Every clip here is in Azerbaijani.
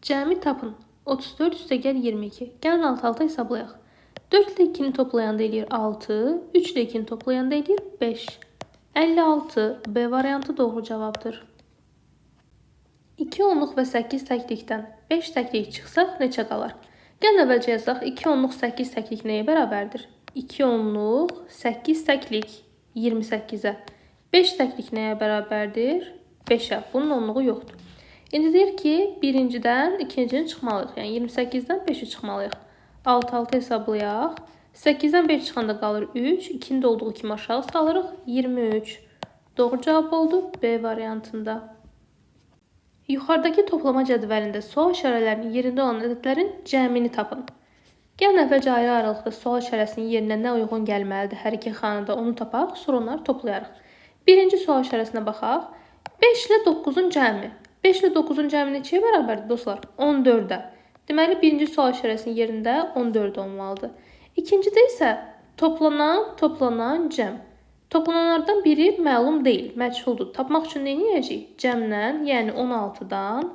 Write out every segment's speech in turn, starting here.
Cəmi tapın. 34 üstəgəl 22. Gəlin alt-alta hesablayaq. 4 ilə 2-ni toplayanda eləyir 6, 3 ilə 2-ni toplayanda eləyir 5. 56 B variantı doğru cavabdır. 2 onluq və 8 təklikdən 5 təklik çıxsaq neçə qalar? Gəlin əvvəlcə yazaq. 2 onluq 8 təklik nəyə bərabərdir? 2 onluq 8 təklik 28-ə. 5 təklik nəyə bərabərdir? 5-ə. Bunun onluğu yoxdur. İndi deyir ki, birincidən ikincini çıxmalıyıq. Yəni 28-dən 5-i çıxmalıyıq. 6 6 hesablayaq. 8-dən 5 çıxanda qalır 3. 2-ni də olduğu kimi aşağı salırıq. 23. Doğru cavab oldu B variantında. Yuxarıdakı toplama cədvəlində sual işarələrinin yerində olan ədədlərin cəmini tapın. Gəlin əvvəlcə ayrı-ayrılıqda sual işarəsinin yerinə nə uyğun gəlməlidir hər iki xanada onu tapaq, sonra onları toplayarıq. Birinci sual işarəsinə baxaq. 5 ilə 9-un cəmi. 5 ilə 9-un cəmi neçəyə bərabərdir dostlar? 14-ə. Deməli, birinci sual işarəsinin yerində 14 olmalıdır. İkincidə isə toplanan cəm. Toplananlardan biri məlum deyil, məchuldur. Tapmaq üçün nə edəcəyik? Cəmdən, yəni 16-dan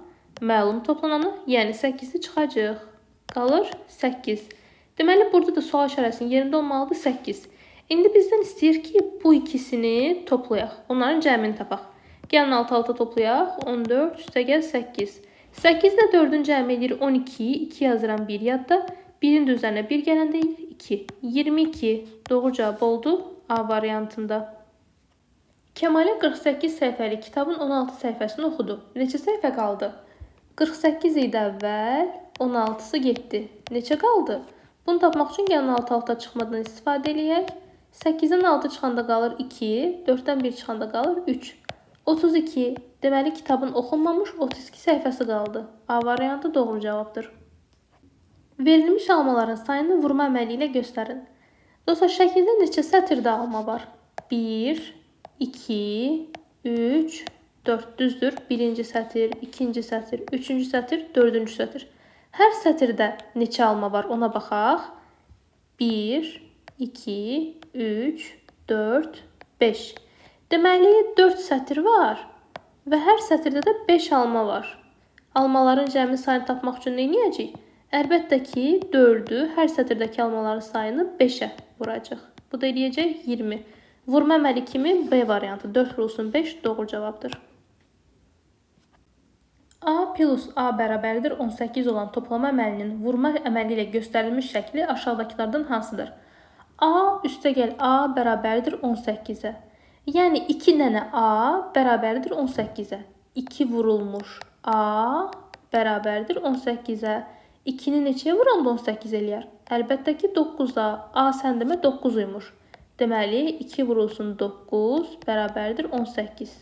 məlum toplananı, yəni 8-i çıxacaq. Qalır 8. Deməli, burada da sual işarəsinin yerində olmalıdır 8. İndi bizdən istəyir ki, bu ikisini toplayaq. Onların cəmini tapaq. Gəlin 6-6 toplayaq. 14 üstəgəl 8. 8 ilə 4-ün cəmi eləyir 12. 2 yazıram 1 yadda. 1-in də üzərinə 1 gələndə eləyir 2. 22. Doğru cavab oldu A variantında. Kəmalə 48 səhifəlik kitabın 16 səhifəsini oxudu. Neçə səhifə qaldı? 48 idi əvvəl, 16-sı getdi. Neçə qaldı? Bunu tapmaq üçün gəlin 6-6 çıxmadan istifadə eləyək. 8-dən 6 çıxanda qalır 2, 4-dən 1 çıxanda qalır 3. 32. Deməli, kitabın oxunmamış 32 səhifəsi qaldı. A variantı doğru cavabdır. Verilmiş almaların sayını vurma əməli ilə göstərin. Dostlar, şəkildə neçə sətirdə alma var? 1, 2, 3, 4 düzdür. Birinci sətir, ikinci sətir, üçüncü sətir, dördüncü sətir. Hər sətirdə neçə alma var ona baxaq. 1, 2, 3, 4, 5. Deməli, 4 sətir var və hər sətirdə də 5 alma var. Almaların cəmi sayını tapmaq üçün nə edəcəyik? Əlbəttə ki, 4-ü hər sətirdəki almaların sayını 5-ə vuracaq. Bu da eləyəcək 20. Vurma əməli kimi B variantı 4 vurulsun 5 doğru cavabdır. A plus A bərabərdir 18 olan toplama əməlinin vurma əməli ilə göstərilmiş şəkli aşağıdakılardan hansıdır? A üstəgəl A bərabərdir 18-ə. Yəni 2 dənə A bərabərdir 18-ə. 2 vurulmuş A bərabərdir 18-ə. 2-ni neçəyə vuranda 18 eləyər? Əlbəttə ki, 9-a. A sən demə 9 imiş. Deməli, 2 vurulsun 9 bərabərdir 18.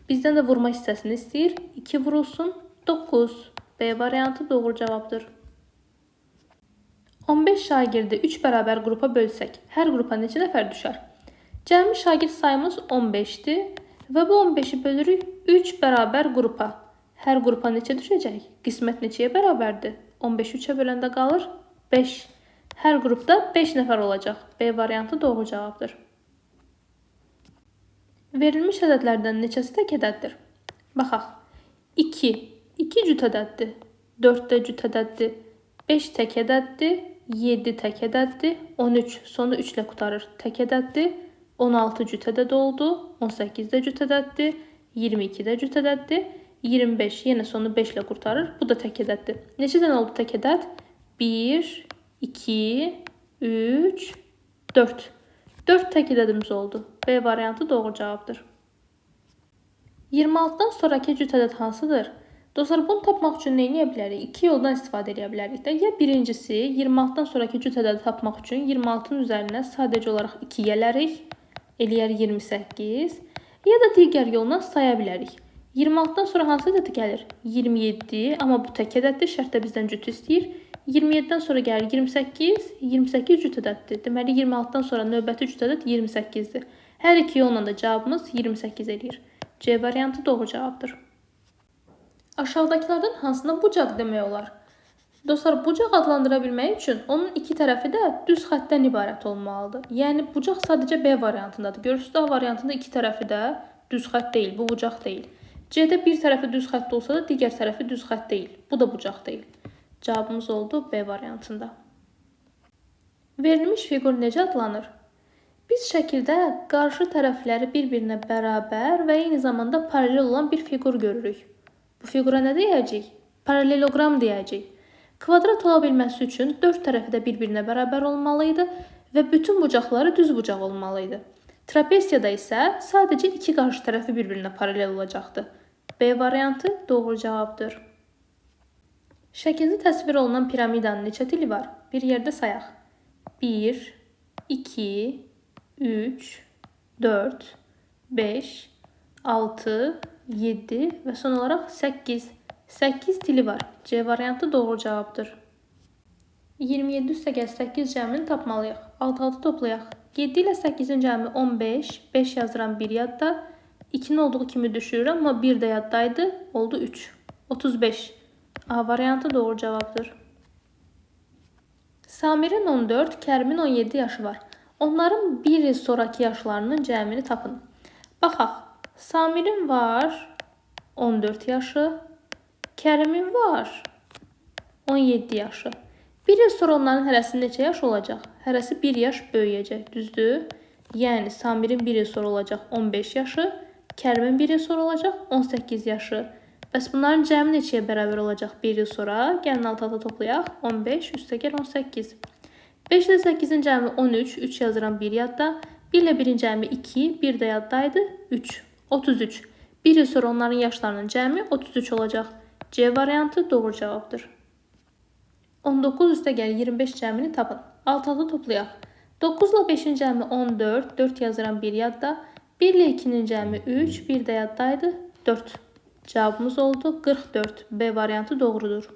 Bizdən də vurma hissəsini istəyir. 2 vurulsun 9. B variantı doğru cavabdır. 15 şagirdi 3 bərabər qrupa bölsək, hər qrupa neçə nəfər düşər? Cəmi şagird sayımız 15-dir və bu 15-i bölürük 3 bərabər qrupa. Hər qrupa neçə düşəcək? Qismət neçəyə bərabərdir? 15-i 3-ə böləndə qalır 5. Hər qrupda 5 nəfər olacaq. B variantı doğru cavabdır. Verilmiş ədədlərdən neçəsi tək ədəddir? Baxaq. 2. 2 cüt ədəddir. 4 də cüt ədəddir. 5 tək ədəddir. 7 tək ədəddir. 13 sonu 3 ilə qurtarır. Tək ədəddir. 16 cüt ədəd oldu. 18 də cüt ədəddir. 22 də cüt ədəddir. 25 yenə sonu 5 ilə qurtarır. Bu da tək ədəddir. Neçə dənə oldu tək ədəd? 1, 2, 3, 4. 4 tək ədədimiz oldu. B variantı doğru cavabdır. 26-dan sonraki cüt ədəd hansıdır? Dostlar, bunu tapmaq üçün nə edə bilərik? İki yoldan istifadə edə bilərik də. Ya birincisi, 26-dan sonraki cüt ədədi tapmaq üçün 26-nın üzərinə sadəcə olaraq 2 gələrik. Eləyər 28. Ya da digər yolla saya bilərik. 26-dan sonra hansı ədəd gəlir? 27, amma bu tək ədəddir. Şərtdə bizdən cüt istəyir. 27-dən sonra gəlir 28, 28 cüt ədəddir. Deməli, 26-dan sonra növbəti cüt ədəd 28-dir. Hər iki yolla da cavabımız 28 eləyir. C variantı doğru cavabdır. Aşağıdakılardan hansına bucaq demək olar? Dostlar, bucaq adlandıra bilmək üçün onun iki tərəfi də düz xəttdən ibarət olmalıdır. Yəni, bucaq sadəcə B variantındadır. Görürsünüz, A variantında iki tərəfi də düz xətt deyil, bu bucaq deyil. C-də bir tərəfi düz xətt olsa da digər tərəfi düz xətt deyil. Bu da bucaq deyil. Cavabımız oldu B variantında. Verilmiş fiqur necə adlanır? Biz şəkildə qarşı tərəfləri bir-birinə bərabər və eyni zamanda paralel olan bir fiqur görürük. Bu fiqura nə deyəcəyik? Paraleloqram deyəcəyik. Kvadrat ola bilməsi üçün dörd tərəfi də bir-birinə bərabər olmalı idi və bütün bucaqları düz bucaq olmalı idi. Trapesiyada isə sadəcə iki qarşı tərəfi bir-birinə paralel olacaqdı. B variantı doğru cavabdır. Şəkildə təsvir olunan piramidanın neçə dili var? Bir yerdə sayaq. 1, 2, 3, 4, 5, 6, 7 və son olaraq 8. 8 dili var. C variantı doğru cavabdır. 27 üstəgəl 8 cəmini tapmalıyıq. 6 6 toplayaq. 7 ilə 8-in cəmi 15. 5 yazıram 1 yadda. 2-nin olduğu kimi düşürürəm, amma 1 də yaddaydı. Oldu 3. 35. A variantı doğru cavabdır. Samirin 14, Kərimin 17 yaşı var. Onların bir il sonraki yaşlarının cəmini tapın. Baxaq. Samirin var 14 yaşı, Kərimin var 17 yaşı. Bir il sonra onların hərəsinin neçə yaş olacaq? Hərəsi 1 yaş böyüyəcək, düzdür? Yəni Samirin bir il sonra olacaq 15 yaşı, Kərimin bir il sonra olacaq 18 yaşı. Bəs bunların cəmi neçəyə bərabər olacaq bir il sonra? Gəlin alt-alta toplayaq. 15 üstəgəl 18. 5 ilə 8-in cəmi 13, 3 yazıram 1 yadda. 1 ilə 1-in cəmi 2, 1 də yaddaydı 3. 33. Bir il sonra onların yaşlarının cəmi 33 olacaq. C variantı doğru cavabdır. 19 üstəgəl 25 cəmini tapın. Alt-alta toplayaq. 9 ilə 5-in cəmi 14, 4 yazıram 1 yadda. 1 ilə 2-nin cəmi 3, 1 də yaddaydı 4. Cavabımız oldu 44. B variantı doğrudur.